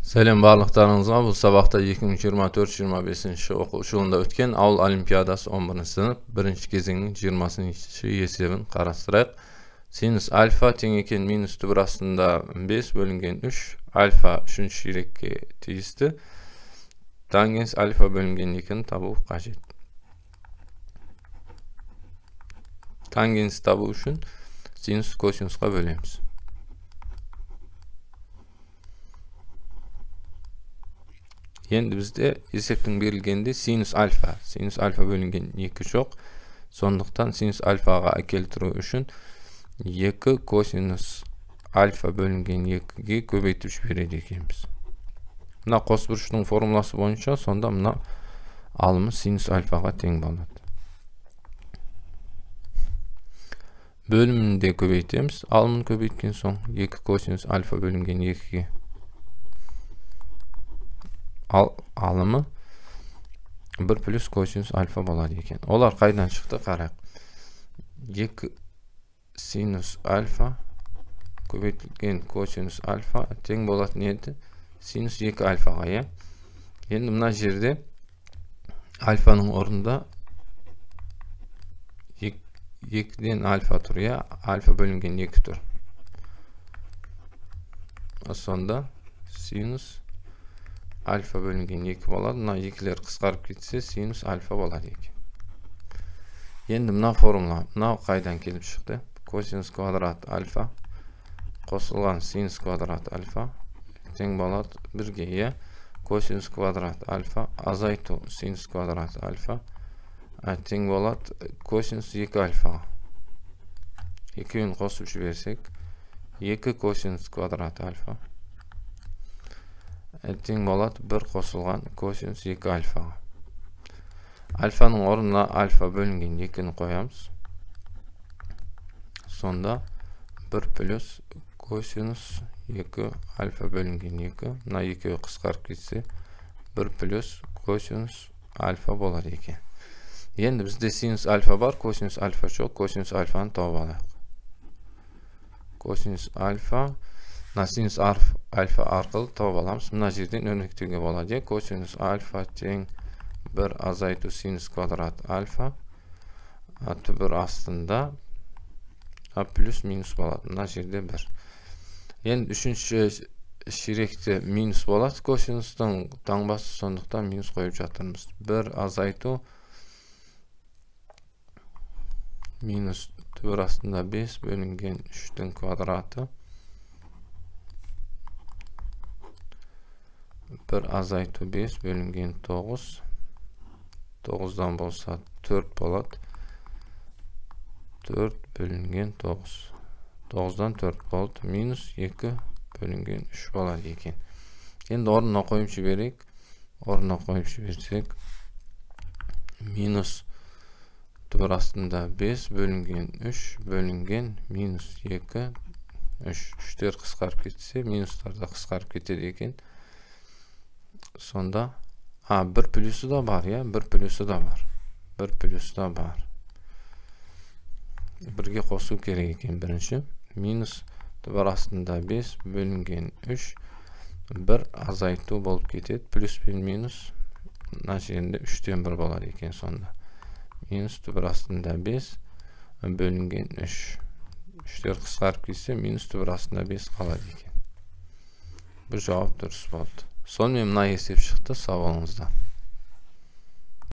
Сәлем барлықтарыңызға. Бұл сабақта 2024-25 оқу жылында өткен ауыл олимпиадасы 11 сынып бірінші кезеңнің 20-шы есебін қарастырайық. Синус альфа тең екен минус түбір астында 5 бөлінген 3, альфа 3-ші ширекке тиісті. Тангенс альфа бөлінген 2-ні табу қажет. Тангенс табу үшін синус косинусқа бөлеміз. Енді бізде есептің берілгенде синус альфа бөлінген 2 жоқ. Сондықтан синус альфаға келтіру үшін 2 косинус альфа бөлінген 2-ге көбейтіп жібереді екенбіз. Мына қос бұрыштың формуласы бойынша сонда мына алымы синус альфаға тең болады. Бөлімін де көбейтеміз. Алымын көбейткен соң 2 косинус альфа бөлінген 2-ге. Ал алымы 1 плюс косинус альфа болады екен. Олар қайдан шықты қарайық. 2 синус альфа көбейтілген косинус альфа тең болатын еді синус 2 альфаға, иә. Енді мына жерде альфаның орнында 2-ден альфа тұр, иә. Альфа бөлінген 2 тұр. Сонда синус альфа бөлінген 2 болады. Мына екілер қысқарып кетсе, синус альфа болады екен. Енді мына формула, мынау қайдан келіп шықты? Косинус квадрат альфа қосылған синус квадрат альфа тең болады 1-ге, иә. Косинус квадрат альфа азайту синус квадрат альфа тең болады косинус 2 альфаға. Екеуін қосып жіберсек, 2 косинус квадрат альфа тең болады 1 қосылған косинус 2 альфаға. Альфаның орнына альфа бөлінген 2-ні қоямыз. Сонда 1 плюс косинус 2 альфа бөлінген 2. Мына екеуі қысқарып кетсе 1 плюс косинус альфа болады екен. Енді бізде синус альфа бар, косинус альфа жоқ. Косинус альфаны тауып алайық. Косинус альфа мына синус альфа арқылы тауып аламыз. Мына жерден өрнектеуге болады. Косинус альфа тең 1 азайту синус квадрат альфа түбір астында плюс минус болады. Мына жерде 1. Енді үшінші ширекте минус болады. Косинустың таңбасы, сондықтан минус қойып жатырмыз. 1 азайту минус түбір астында 5 бөлінген 3-тің квадраты 1 азайту 5 бөлінген 9. 9-дан болса 4 болады. 4 бөлінген 9. 9-дан 4 болды. Минус 2 бөлінген 3 болады екен. Енді орнына қойып жіберейік. Орнына қойып жіберсек, минус түбір астында 5 бөлінген 3 бөлінген минус 2 3. 3-тер қысқарып кетсе, минустар да қысқарып кетеді екен. Сонда, бір плюсы да бар, иә, бір плюсы да бар. Бір плюсы да бар. Бірге қосу керек екен бірінші. Минус түбір астында 5 бөлінген 3, 1 азайту болып кетеді. Плюс пен минус, мына жерінде 3-тен 1 болады екен сонда. Минус түбір астында 5 бөлінген 3. 3-тер қысқарып кетсе, минус түбір астында 5 қалады екен. Бұл жауап дұрыс болды. Сонымен мына есеп шықты. Сау болыңыздар.